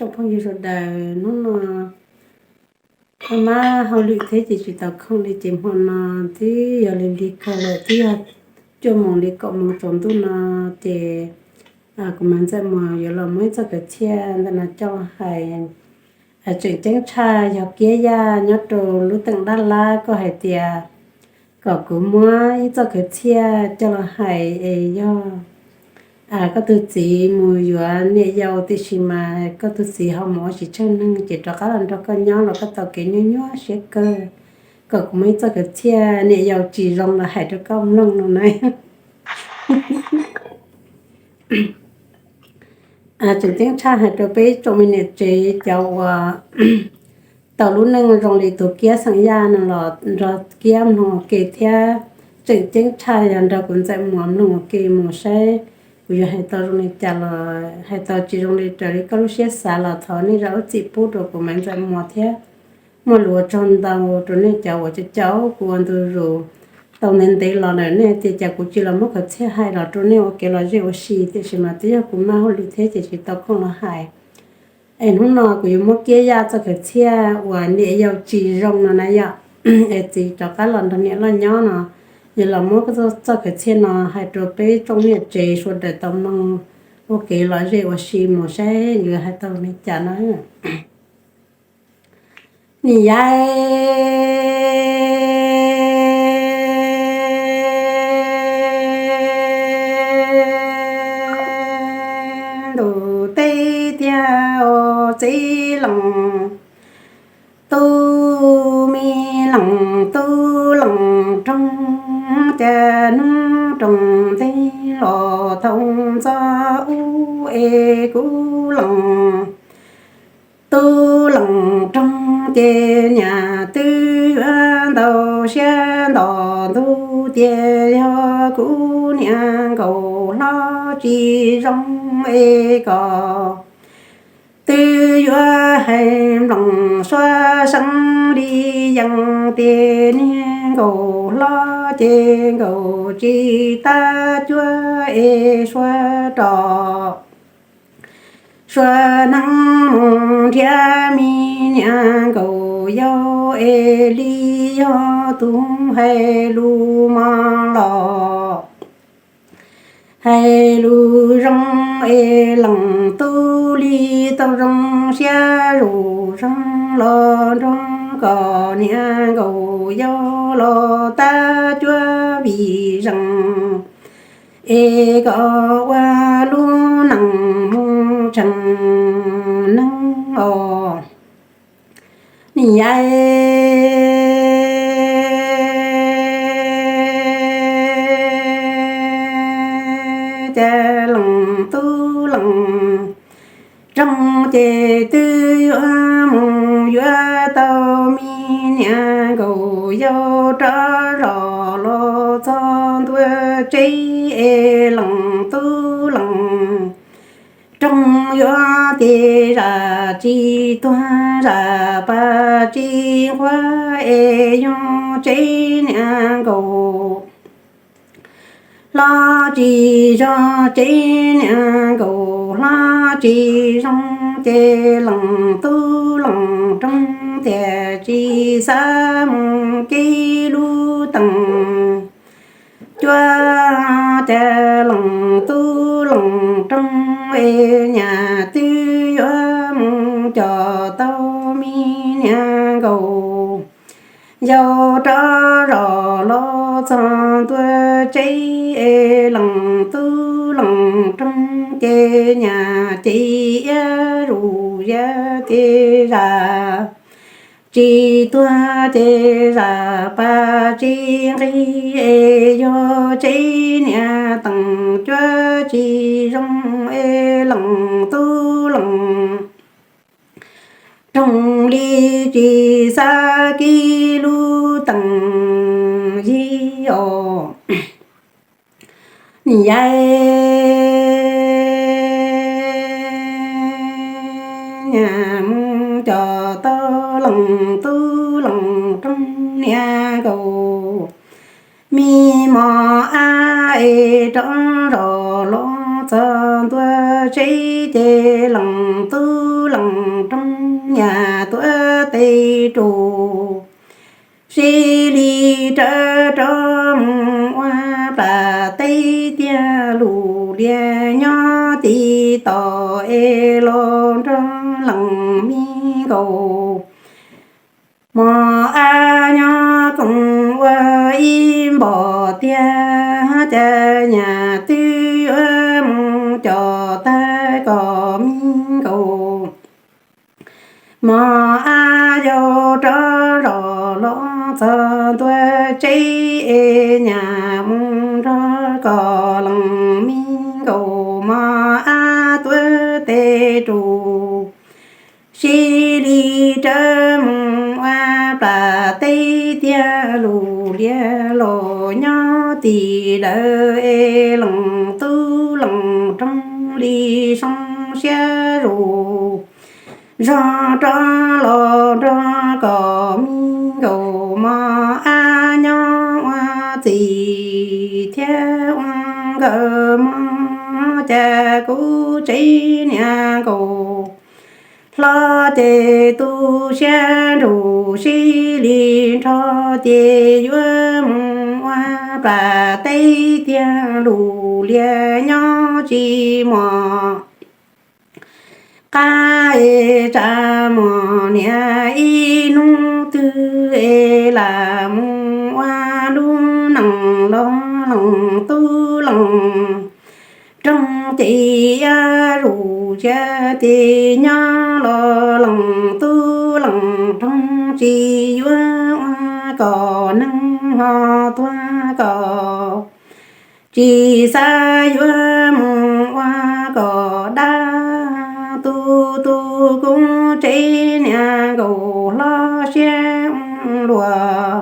Tsoom phooj ywg sawv daws, hnub no maj maj hauj lwm thiab ces tsis tau khoom li ces hmo no twb yog li lig kawg lawm, twb yog cuaj moos li kaum moos tsaus ntuj no ces kuv Maiv Ntxawm Muas yuav los muab ib txoj kwv txhiaj ntawm no coj los hais. Tseem ceeb tshaj yog Kiab Yaj nyob rau lub teem Dab Lab koj hais tias kom kuv muab ib txoj kwv txhiaj coj los hais es yog koj tus txiv mus yuav niam yau tiam sis mas koj tus txiv ho mus ua tsis tsheej neeg ces rov qab los nrog koj nyob los koj tau kev nyuaj nyuaj siab kawg, kom kuv muab ib txoj kwv txhiaj niam yau tsis zoo los hais rau koj mloog no na. Tseem ceeb tshaj hais rau peb tsoom me niam tsev cov uas tau lub neej zoo li tus Kiab xeem Yaj no los nrog Kiab mloog ua ke thiab tseem ceeb tshaj yog nrog kuv Ntxawm Muas mloog ua ke mus saib kuv yuav hais tau zoo li cas los hais tau tsis zoo li raws li koj lub siab xav los thov nej zam lub txim pub rau kuv Maiv Ntxawm Muas thiab. Muaj lus ua tsaug ntau rau nej cov uas cov caum kuv ua ntu zus tau ntev ntev los lawm, nej tias cas kuv tsis los muab kwv txhiaj hais los rau nej ua kev lom zem ua si tiam sis mas twb yog kuv maj hauj lwm thiab ces tsis tau khoom los hais. Es hnub no kuv yuav muab Kiab Yaj txoj kwv txhiaj uas niam yau tsis zoo no na yom, es txiv rov qab los nrog niam loj nyob no, yuav los muab txoj kwv txhiaj no hais rau peb tsoom niam tsev sawv daws tau mloog ua kev lom zem ua si mus saib yuav hais tau li cas no. Niam yau, ntuj teb tiag os, txiv leej tub, me leej tub leej roog, cas hnub roos ntev los tau ntxov ub es kuv leej tub leej roog ces niam twb yuav ntau siab nto ntuj tias yog kuv niam nkaus hlob tsis zoo es kom twb yuav hais nploos suab seeb li yees tias niag nkaus hlob ces nkaus tsis tab cuab es suab rov suab neeb mus nrhiav me niam nkaus yau es li yog tus hais lus mos los hais lus zoo es leej tub li tau zoo siab zus zoo los nrog kom niam nkaus yau los tab cuab vim zees es kom ua lub neej mus tseem neeg os. Niam yau, cas leej tub leej roog ces twb yuav mus yuav tau me niam nkaus yau rov zos los txog ntua tsev es leej tub leej roog yuav tes zam tsis tuag zam pas tsis nquag es yog tsev niam nkaus hlob tsis zoo, tsev niam nkaus hlob tsis zoo ces leej tub leej roog tias tsis xav mus kev lub teem cuab, cas leej tub leej roog es niam twb yuav mus coj tau me niam nkaus yau rov zos los txog ntua tsev es leej tub leej roog ces niam ces iab zus yam ces zam tsis tuag ces zam pas tsis nqig es yog tsev niam teem cuab tsis zoo es leej tub leej roog li tsis xav kev lub teem yig os. Niam yau, niam mus coj tau leej tub leej roog niam nkaus me mos ab es rov zos los txog ntua tsev ces leej tub leej rooj, yam tuav tes rus, sib li rawv rov mus ua plam teb tiag lus lias nyob tim tom es los nrog leej me nkaus. Mos ab nyob koom ua ib npom tiag, cas nyam twb yuav mus com tag kom me nkaus. Mos ab yau rov zos los txog ntua tsev es nyam mus nrog kom leej me nkaus. Mos ab tuav tes rus, sib li rawv mus ua plam teb tiag lus lias los nyob tim lawv es leej tub leej rooj li zoo siab zus zog rov los nrog kom me nkaus. Mos ab nyob ua txiv thiab ua nkawd mog, cas kuv tsev niam nkaus hlob ces tu siab nrug sib li nrho ces yuav mus ua plam teb tiag lus lias nyob tsis mos qab es tsa mos niam ib hnub twg es lam mus ua lub neej los leej tub leej rooj ces yuav zus siab ces nyob los leej tub leej rooj tsis yuav ua kom neeg ho tuag kom tsis xav yuav mus ua kom dab. Tu tu kuv tsev niam nkaus hlob siab luag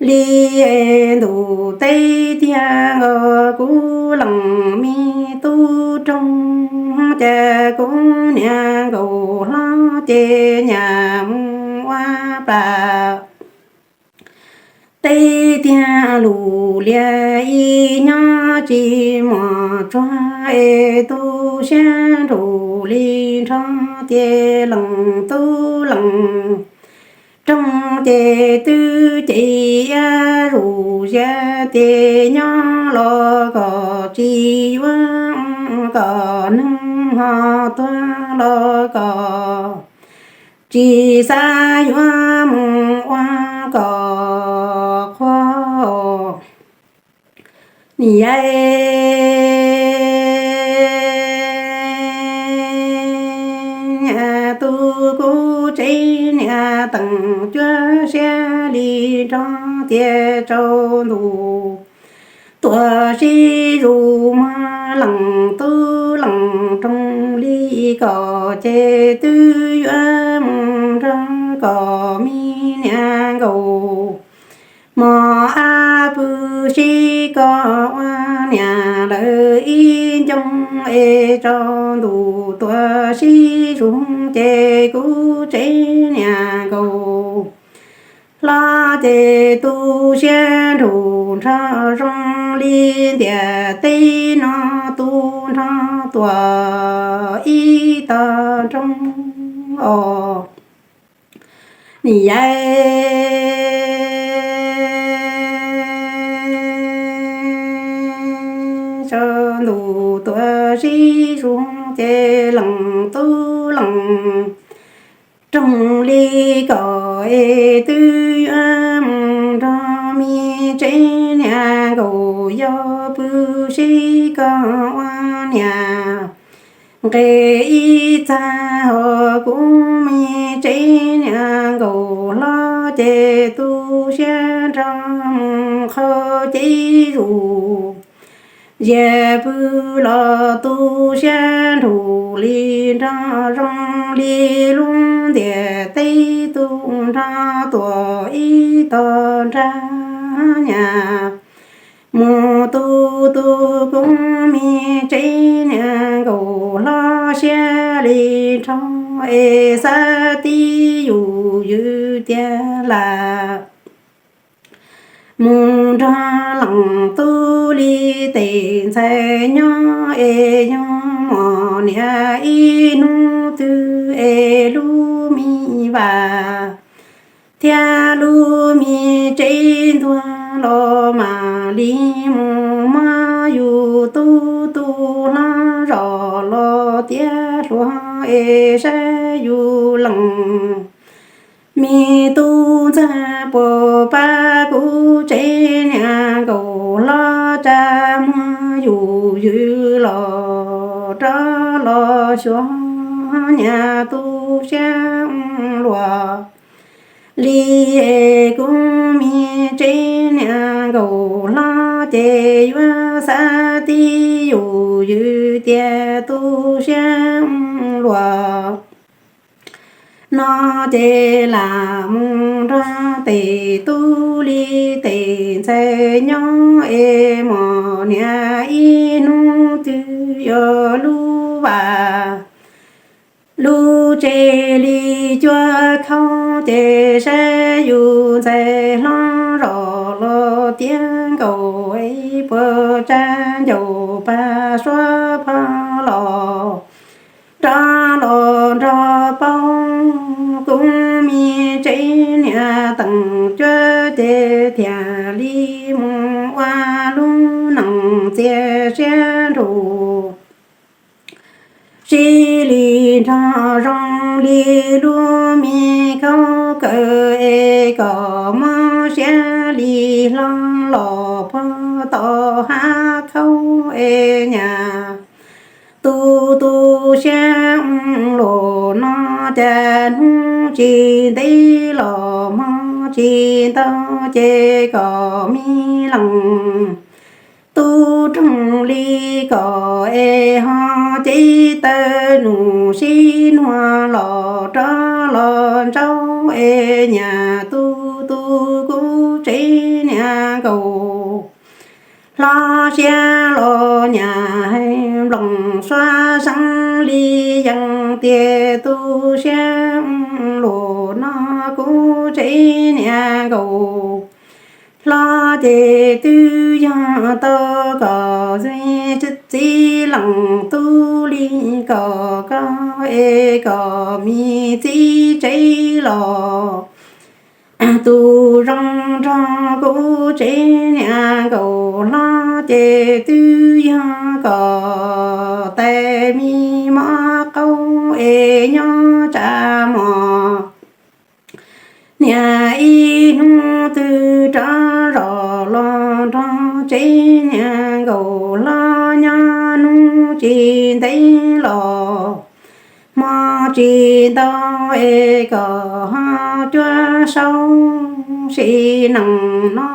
li es ntuj teb tiag nkaus kuv leej me tub rooj, cas kuv niam nkaus hlob ces nyam mus ua plam teb tiag lus lias ib nyob tsis mos tsuag es tu siab nrug li nrho ces leej tub leej rooj ces twb ces yuav zus siab ces nyob los kom tsis yuav kom neeg ho tuag los kom tsis xav yuav mus ua kom qhuav. Niam yau, tu kuv tsev niam teem cuab siab li nrog tias tsaus ntuj tuaj sib zus mog leej tub leej rooj li kom ces twb yuav mus nrog kom me niam nkaus mos ab pw sib kom ua niam lawv ib ncoo es tsaus ntuj tuaj sib zus ces kuv tsev niam nkaus hlob ces tu siab nrug nrho zoo li ntiaj teb no tu nrho tuaj ib tog nroog os. Niam yau, tsaus ntuj tuaj sib zus ces leej tub leej rooj li kom es twb yuav mus nrog me tsev niam nkaus yau pw sib kom ua niam nqes ib txag hos kuv me tsev niam nkaus hlob ces tu siab nrog mus qhau cev zus. Ziag pw los tu siab nrug li nrog zoo li lub ntiaj teb tu nrog tuaj ib tog nrag nyam mus tu tu kuv me tsev niam nkaus hlob siab li nrho es xav tib yus ywj tiag lam mus nrog lees tub li tes ntxhais nyob es yog mos niam ib hnub twg es lub me vas thiab lub me tsev ntuag los mam li mus muab yus tub tu hlob zos los tiav hluas es saib yus lees. Me tub ntxawg puas pab kuv tsev niam nkaum hlob tsa muag yus ywg los rov los xyuas niam tu siab luag li es kuv me tsev niam nkaum hlob ces yuav xav tib yus ywg tias tu siab luag no ces lam mus nrog tes tub li tes ntxhais nyob es mos niam ib hnub twg yuav lub vas lub tsev li cuab khaub ces saib yus ntxhais hlob zos los tiav nkaus es puas tsa ncaus pas suab phaj los rov los nrog paub kuv me tsev niam teem cuab ces thiaj li mus ua lub neej txias siab nrug sib li nrog zoo li lub me khaub kaw es kom mob siab li hlo los puag tom hav khaub es nyam tu tu siab luag no cas hnub tsis ntev los hmo tsis ntau ces kom me leej tub roog li kom es ho cev taw num sib nuag los rov los ntsaub es nyam tu tu kuv tsev niam nkaus hlob siab los nyam hais nploos suab seeb li yees tias tu siab luag no kuv tsev niam nkaus hlob ces twb yog tau kom txiv leej tub li kom koj es kom me txiv tsev los tus zoo nrog kuv tsev niam nkaus hlob ces twb yog kom tais me mob qaub es nyob tsa mos niam ib hnub twg rov zos los nrog tsev niam nkaus hlob nyob hnub tsis ntev los hmo tsis ntau es kom ho cuab saub sim neej no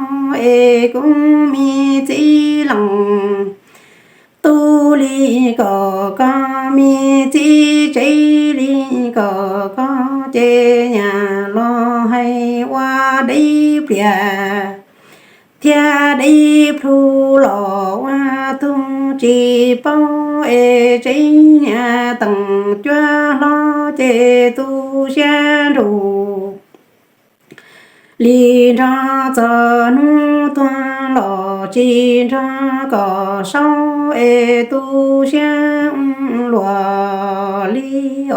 es kuv me txiv leej tub li kom koj me txiv tsev li kom koj ces nyam los hais ua deb pliag thiab deb plhu los ua tug tsis paub es tsev niam teem cuab hlob ces tu siab nrug li nrog txog hnub tuag los tsis nrog kom saub es tu siab luag li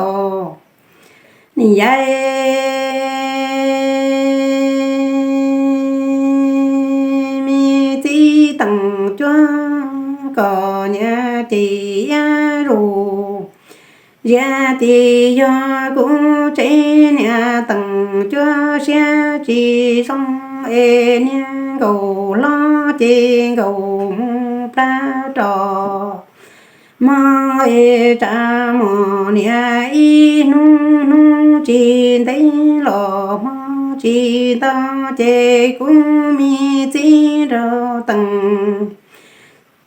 os. Niam yais, me txiv teem cuab kom niam ces iab zus, yam twg yog kuv tsev niam teem cuab siab tsis zoo es niag nkaus hlob ces nkaus mus plab rau mog es tsa mos niam ib hnub, hnub tsis ntev los hmo tsis ntau ces kuv me txiv nrog teem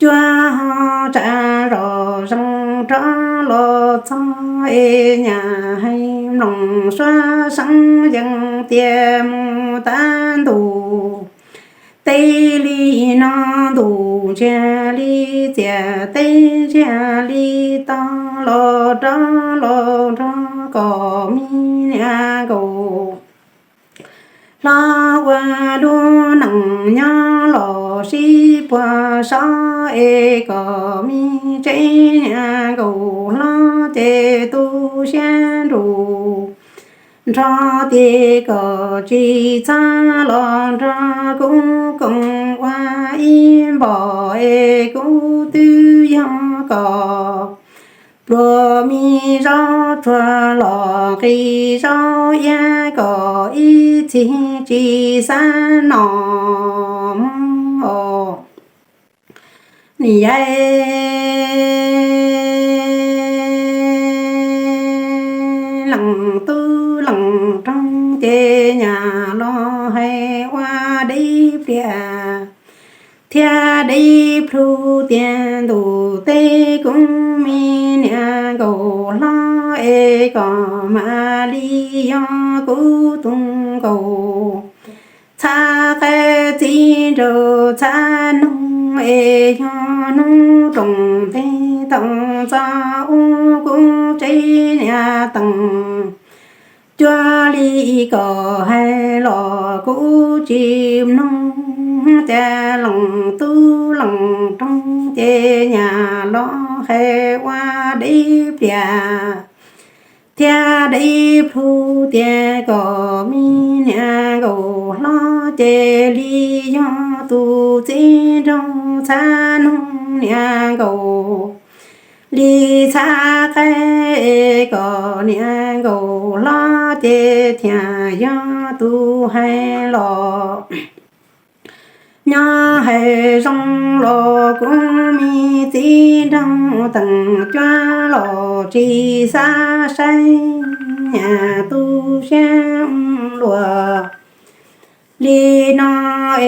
cuab ho tsa zom zees rov los txog es nyam hais mloog suab seeb yees tias mus tav ntuj teb li no, ntuj ntsiag li txias, teb ntsiag li to, los rov los nrog kom me niam nkaus hlob ua lub neej nyob los sib puag sob es kom me tsev niag nkauj hlob ces tu siab nrug nrho tias kom tsis txhob los nrog kuv koom ua ib npom es kuv twb yog kom pluas me zaub tsuag los nqi zaub iab kom ib txhis tsis xav noj mov os. Niam yau, leej tub leej roog ces nyam los hais ua deb pliag thiab deb plhu tias ntuj teb kuv me niam nkauj hlob es kom mam li yog kuv tus nkauj txhab qaib txiv nraug txhab noog es yog hnub roos ntev tau txog ua kuv tsev niam teem cuab li kom hais los kuv tsis mloog. Cas leej tub leej roog ces nyam los hais ua deb pliag thiab deb plhu tias kom me niam nkauj hlob ces li yog tus txiv nraug txhab noog niam nkauj li txhab qaib es kom niam nkauj hlob ces thiaj yog tus hais los. Nyob hais zoo los kuv me txiv nraug teem cuab los tsis xav saib, nyam tu siab luag li no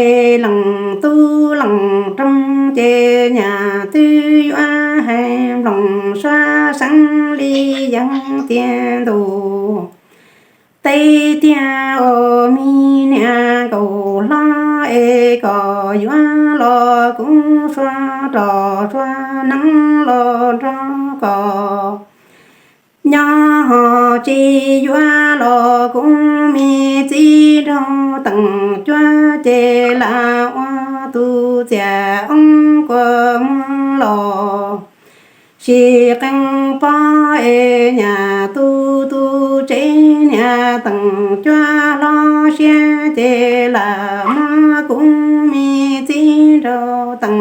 es leej tub leej roog ces nyam twb yuav hais nploos suab seev li yeeb tiag ntuj teb tiag os. Me niam nkauj hlob es kom yuav los kuv sua rog sua neeb los nrog koj nyob, ho tsis yuav los kuv me txiv nraug teem cuab ces lam ua tus txiaj oob kua muag los sis qee pob es nyam tu tu tsev niam teem cuab hlob siab ces lam muab kuv me txiv nraug teem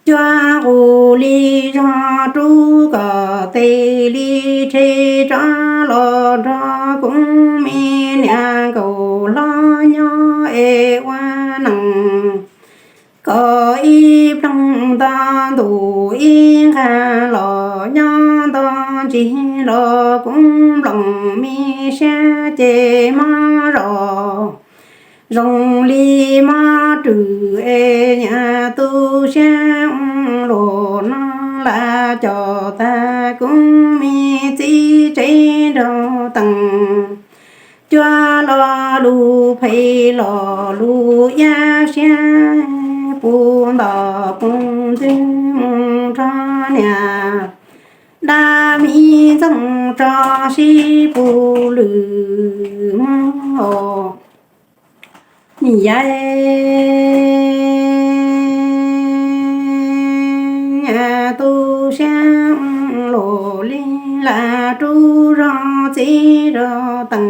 cuab qus li zog rub kom tes li rhe rov los nrog kuv me niam nkauj hlob nyob es ua neej kom ib ploog nto ntuj ib nqag los nyob nto ntsis los kuv nploos me siab ces mob zog zoo li mob rwg es nyam tu siab luag no lam coj tag kuv me txiv tsev nraug teem cuab los lus phem los lus iab siab pus ntom pus ntwg mus nrog niam dab mi ntxoog tso sib pus lwm mus os. Niam yau, tu siab luag li lam rub zog txiv zog teem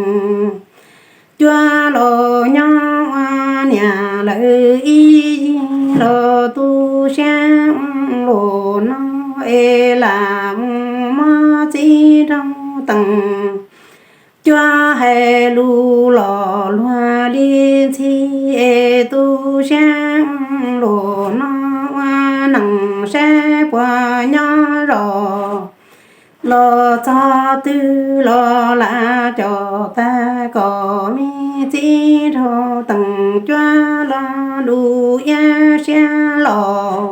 cuab los nyob ua niam lawv ib yig los tu siab luag no es lam mus mob txiv nraug teem cuab hais lus los luag li ntxhi es tu siab luag no ua neej saib puas nyob zog los txog twg los lam coj tag kom me txiv nraug teem cuab los lus iab siab los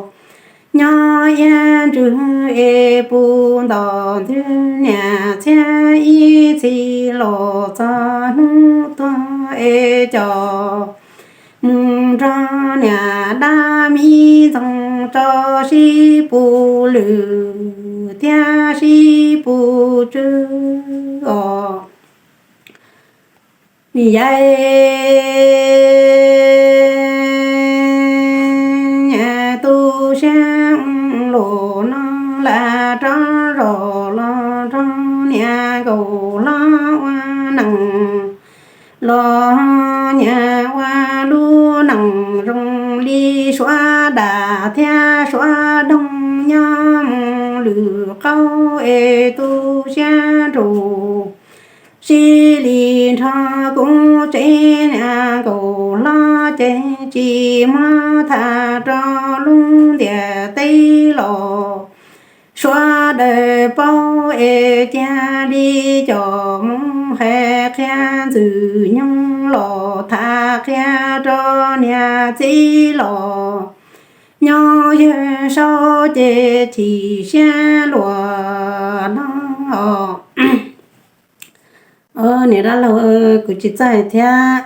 nyob iab ntswg es pus ntom ntwg niam txhiab ib txhis los txog hnub tuag es coj mus nrog niam dab mi ntxoog tso sib pus lwm thiab sib pus tswg os. Niam yau, rov zos los nrog niam nkauj hlob ua neej los nyias ua lub neej zoo li suav dam thiab suav doog nyob mus lwm qaub es tu siab nrug sib li nrog kuv tsev niam nkauj hlob ces tsis muab tham rau lub ntiaj teb los suav daws paub es cia li coj mus hais qhia ntxwg nyoog los tham qhia rau niam txiv los nyob yawg saub ces chim siab luag no. Niam dab laug, kuv tsis txawj hais thiab,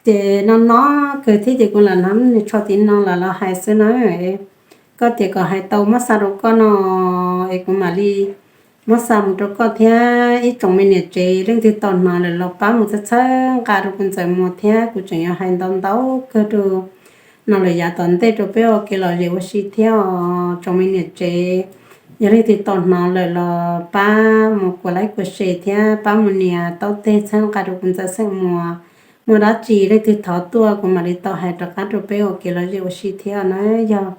ces no no kawg thiab ces kuv lam hnov nws tsho tiv no los los hais xwb na. Koj tias kom hais tau muab xa rau koj no es kuv mam li muab xa mus rau koj thiab ib tsoom me niam tsev leej twg tau hnov lawm los pab mus txhawb txhawb nqa rau kuv ntxawm Muas thiab, kuv tseem yuav hais ntau ntau kawg rau no lawm yav tom ntej rau peb ua kev lom zem ua si thiab os tsoom me niam tsev. Yog leej twg tau hnov lawm los pab mus kuas like kuas share thiab pab mus nias taub teg txhawb nqa rau kuv ntxawm xeem Muas. Muaj dab tsi leej twg thov tuaj kuv mam li tau hais rov qab rau peb ua kev lom zem ua si thiab na. Yog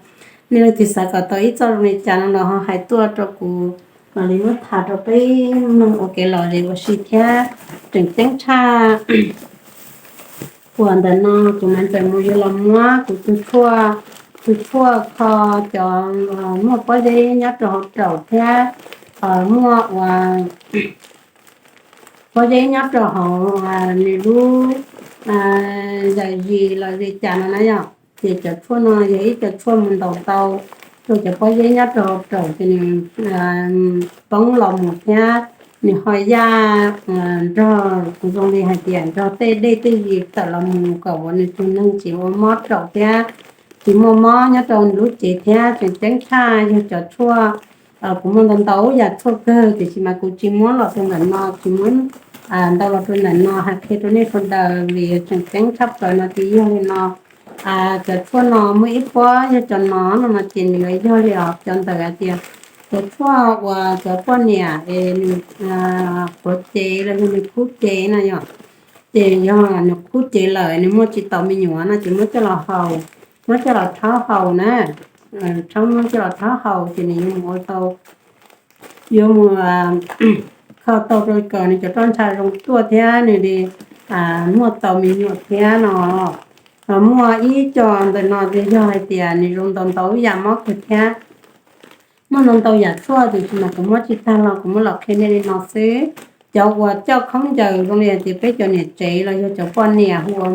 nej leej twg xav kom tau ib txoj zoo li cas no los ho hais tuaj rau kuv, mam li muab tham rau peb mloog ua kev lom zem ua si thiab. Tseem ceeb tshaj uas ntawm no kuv mam ntxawm mus yuav los muab kuv tus tshuaj, tus tshuaj kho cov muaj pob zeb nyob rau hauv raum thiab muaj uas pob zeb nyob rau hauv nws lub zais zis los zis cas no na yom. Ces cov tshuaj no yog ib co tshuaj mus ntaus tau rau cov pob zeb nyob rau hauv raum ces nws poob los mus thiab nws ho yaj nrog, zoo li hais tias nrog tej dej tej zis tawm los mus kom uas nws tus neeg tsis ua mob raum thiab tsis muaj mob nyob rau nws lub cev thiab. Tseem ceeb tshaj yog cov tshuaj, kuv muaj ntau ntau yam tshuaj kawg tiam sis mas kuv tsis muab los rau ntawm no, tsis muab ntau los rau ntawm no hais qhia rau nej sawv daws vim tseem ceeb tshaj plaws no ces yog li no. Cov tshuaj no muaj ib pob yog cov no no no ces nws yuav yog li os cov ntawm hais tias cov tshuaj uas cov poj niam es nws qhuav cev los yog nws khub cev no yom. Ces yog nws khub cev lawm nws muaj tsis tau me nyuam no ces muab coj los haus, muab coj los rhaub haus na, rhaub muab coj los rhaub haus ces nws yuav mus ua tau, yuav mus kho tau rau kom nws cov roj ntsha zoo tuaj thiab nws li muaj tau me nyuam thiab no. Muaj ib co ntawm no ces yog hais tias nws zoo ntau ntau yam mob kawg thiab. Muaj ntau ntau yam tshuaj tiam sis mas kuv muab tsis tag los kuv muab los qhia nej li no xwb. Cov uas coj khaub ncaws zoo li hais tias peb cov niam tsev los yog cov poj niam hu ua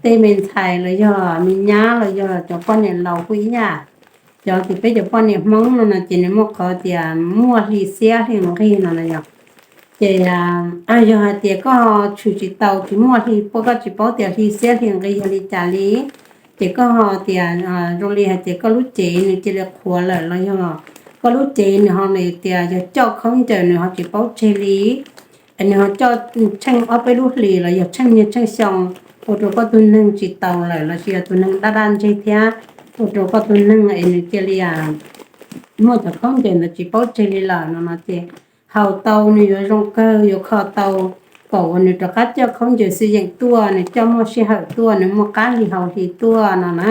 tej me ntxhais los yog me nyab los yog cov poj niam laus kuj ib yam. Cov tias peb cov poj niam Hmoob no no ces nws muaj qhov tias muaj hli xiab hli nqig no na yom. Ces yog hais tias koj tshwm tsis tau tsis muaj hli, koj tsis paub tias hli xiab hli nqig yog li cas li, ces koj ho tias zoo li hais tias koj lub cev nws cia li qhuav lawm los yog koj lub cev nws ho tias yog coj khaub ncaws nws ho tsis paub tseg li, nws ho coj tsheej ob peb lub hlis los yog tsheej niaj tsheej xyoo ua rau koj tus neeg tsis tau lawm los sis yog tus neeg daj daj ntseg thiab ua rau koj tus neeg es nws cia li muaj cov khaub ncaws ntawd tsis paub tseg li lawm no no ces haus tau nws yuav zoo kawg yuav kho tau kom uas nws rov qab coj khaub ncaws xwm yeem tuaj, nws coj muaj sij hawm tuaj, nws muaj qab hli haus hli tuaj no na.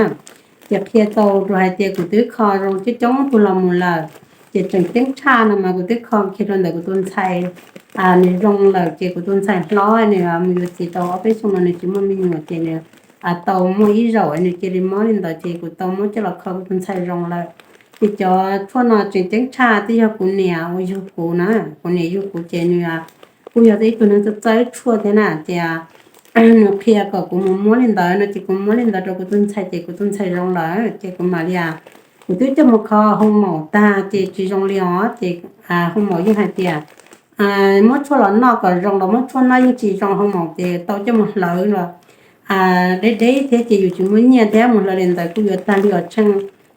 Ces qhia tau rau hais tias kuv twb kho zoo coob coob tug los mus lawm, ces tseem ceeb tshaj no mas kuv twb kho kiag rau ntawm kuv tus ntxhais, nws zoo lawm ces kuv tus ntxhais hlob nws mus yuav txiv tau ob peb xyoo no nws tsis muaj me nyuam ces nws tau muaj ib zaug nws cia li mob li ntawd ces kuv tau muab coj los kho kuv tus ntxhais zoo lawm. Ces cov tshuaj no tseem ceeb tshaj twb yog kuv niam uas yug kuv na, kuv niam yug kuv ces nws kuj yog ib tug neeg txawj txawj tshuaj thiab na, ces nws qhia kom kuv mus muab li ntawd no ces kuv muab li ntawd rau kuv tus ntxhais ces kuv tus ntxhais zoo lawm ces kuv mam li, kuv twb coj mus kho hoo maum tag ces tsis zoo li os ces hoo maum yeej hais tias muab tshuaj los noj kom zoo los muab tshuaj noj yeej tsis zoo, hoo maum ces tau coj mus hlawv los deb deb thiab ces yus tsis muaj nyiaj thiab mus hlawv li ntawd kuj yuav tag li os tsheej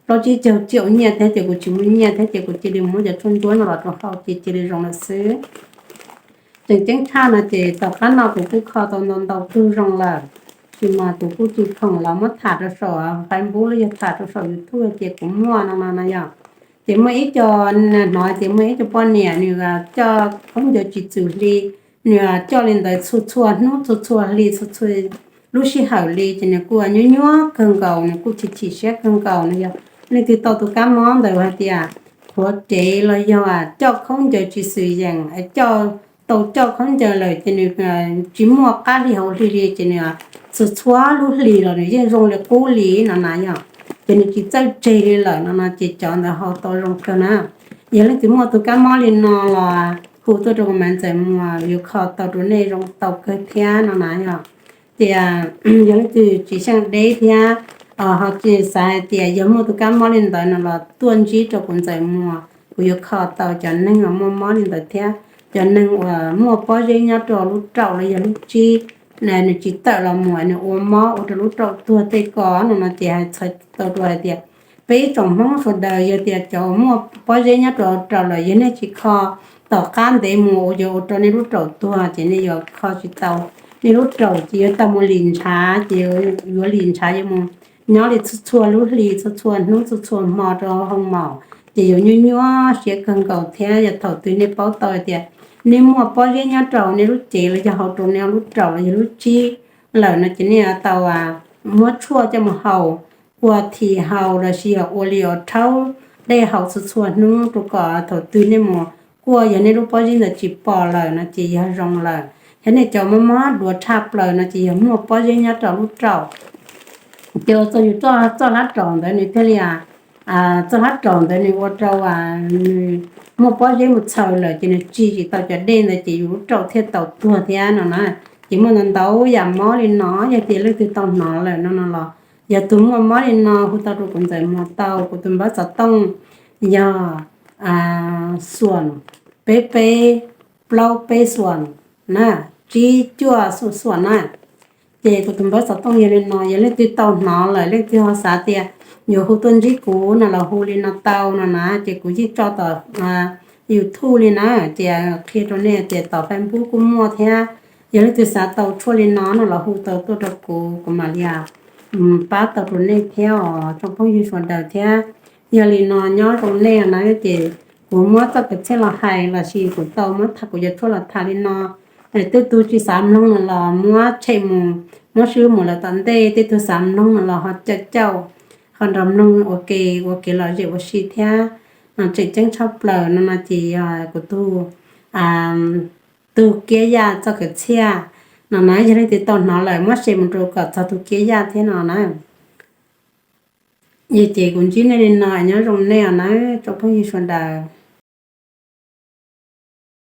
plaub tsib caug tsiaum nyiaj thiab ces kuv tsis muaj nyiaj thiab ces kuv cia li muab cov tshuaj ntsuab no los rau hau ces cia li zoo lawm xwb. Tseem ceeb tshaj no ces tom qab no kuv kuj kho tau ntau ntau tug zoo lawm, sis mas kuv kuj tsis khoom los muab tham rau saum Facebook los yog tham rau saum YouTube ces kuv muaj no no no yom. Ces muaj ib co, hnov tias muaj ib co poj niam nws coj khaub ncaws tsis txwm hli, nws coj li ntawd txhua txhua hnub txhua txhua hli txhua txhua lub sij hawm li ces nws kuj nyuaj nyuaj kawg nkaus, nws kuj chim chim siab kawg nkaus no. Yog leej twg tau tus kab mob ntawd hais tias qhuav cev los yog coj khaub ncaws tsis txwm yeem, coj tau coj khaub ncaws lawm ces nws tsis muaj qab hli hauv hli li ces nws txhua txhua lub hli los nws yeej zoo li qub li no na yog, ces nws tsis txawj tseg li lawm no no ces cov ntawd ho tau zoo kawg na. Yog leej twg muaj tus kab mob li no los hu tuaj rau kuv Maiv Ntxawm Muas yuav kho tau rau nej zoo tau kawg thiab no na yog. Ces yog leej twg tsis xyeej deb thiab ho xav hais tias yog muaj tus kab mob li ntawd no los tuaj ntsib rau kuv Ntxawm Muas, kuv yuav kho tau cov neeg uas muaj mob li ntawd thiab cov neeg uas muaj pob zeb nyob rau lub raum los yog lub tsib, nws tsis tawm los mus nws ua mob ua rau lub raum tuag tej ko no no ces hais txhais tau rau hais tias peb ib tsoom Hmoob sawv daws yog tias cov uas muaj pob zeb nyob rau raum lawm yog nej tsis kho tom qab ntev mus uas yuav ua rau nej lub raum tuag ces nej yuav kho tsis tau, nej lub raum ces yuav tau mus lim ntshav ces yuav lim ntshav yuav mus nyob li txhua txhua lub hli txhua txhua hnub txhua txhua hmo rau hoo maum ces yuav nyuaj nyuaj siab kawg nkaus thiab. Yog thaum twg nej paub tau hais tias nej muaj pob zeb nyob rau nej lub cev los yog hauv rau nej lub raum los yog lub tsib lawm no ces nej yuav tau muab tshuaj coj mus haus, ua thi haus los sis yog ua li ua rhaub dej haus txhua txhua hnub rau kom thaum twg nej mus kuaj yog nej lub pob zeb ntawd tsis pom lawm no ces yog zoo lawm. Yog nej cov mob mob duav tshaj plaws no ces yog muaj pob zeb nyob rau lub raum. Ces ua txog yus txoj hlab raum ntawd nws thiaj li, txoj hlab raum ntawd nws ua rau nws muaj pob zeb mus txhaws lawm ces nws tsim tsis tau cov dej ntawd ces yus lub raum thiaj tau tuag thiab no na. Ces muaj ntau ntau yam mob li no, yog tias leej twg tau hnov lawm no no los yog tus muaj mob li no hu tau rau kuv Ntxawm Muas tau, kuv tus npawb xov tooj yog xoom peb peb plaub peb xoom na, tsib cuaj xoom xoom na. Ces kuv tus npawb xov tooj yog li no, yog leej twg tau hnov lawm leej twg ho xav tias yuav hu tuaj ntsib kuv no los hu li no tau no na, ces kuv yeej tso tom YouTube li na, ces qhia rau nej tias tom Facebook kuj muaj thiab. Yog leej twg xav tau tshuaj li no no los hu tau tuaj rau kuv, kuv mam li pab tau rau nej thiab os tsoom phooj ywg sawv daws thiab. Yog li no nyob zoo nej na, ces kuv muab txoj kwv txhiaj los hais los sis kuv tau muab tham kuv cov tshuaj los tham li no. Tej tug tsis xav mloog no los muab tshem mus, muab swb mus lawm tom ntej. Tej tug xav mloog no los ho caum caum, ho nrog mloog ua ke, ua kev lom zem ua si thiab. Tseem ceeb tshaj plaws no no ces yog kuv tug, tug Kiab Yaj txoj kwv txhiaj no na, yog leej twg tau hnov lawm muab share mus rau kom txog tug Kiab Yaj thiab no na. Yog ces kuv ntsib nej li no, nyob zoo nej os nawb tsoom phooj ywg sawv daws.